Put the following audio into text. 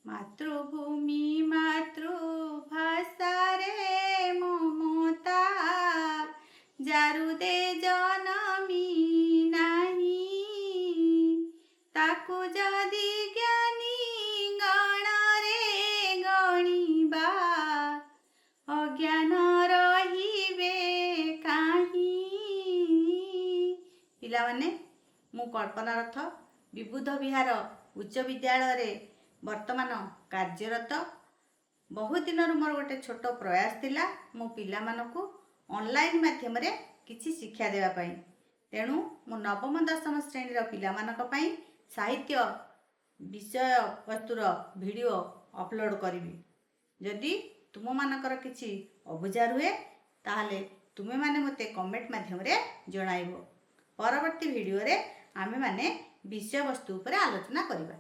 ମାତୃଭୂମି ମାତୃଭାଷାରେ ମମତା ଯା ହୃଦେ ଜନମି ନାହିଁ, ତାକୁ ଯଦି ଜ୍ଞାନୀ ଗଣରେ ଗଣିବା, ଅଜ୍ଞାନ ରହିବେ କାହିଁ? ପିଲାମାନେ, ମୁଁ କଳ୍ପନା ରଥ, ବିବୁଧ ବିହାର ଉଚ୍ଚ ବିଦ୍ୟାଳୟରେ ବର୍ତ୍ତମାନ କାର୍ଯ୍ୟରତ। ବହୁତ ଦିନରୁ ମୋର ଗୋଟେ ଛୋଟ ପ୍ରୟାସ ଥିଲା ମୁଁ ପିଲାମାନଙ୍କୁ ଅନଲାଇନ୍ ମାଧ୍ୟମରେ କିଛି ଶିକ୍ଷା ଦେବା ପାଇଁ। ତେଣୁ ମୁଁ ନବମ ଦଶମ ଶ୍ରେଣୀର ପିଲାମାନଙ୍କ ପାଇଁ ସାହିତ୍ୟ ବିଷୟବସ୍ତୁର ଭିଡ଼ିଓ ଅପଲୋଡ଼ କରିବି। ଯଦି ତୁମମାନଙ୍କର କିଛି ଅବୁଝା ରୁହେ, ତାହେଲେ ତୁମେମାନେ ମୋତେ କମେଣ୍ଟ ମାଧ୍ୟମରେ ଜଣାଇବ। ପରବର୍ତ୍ତୀ ଭିଡ଼ିଓରେ ଆମେମାନେ ବିଷୟବସ୍ତୁ ଉପରେ ଆଲୋଚନା କରିବା।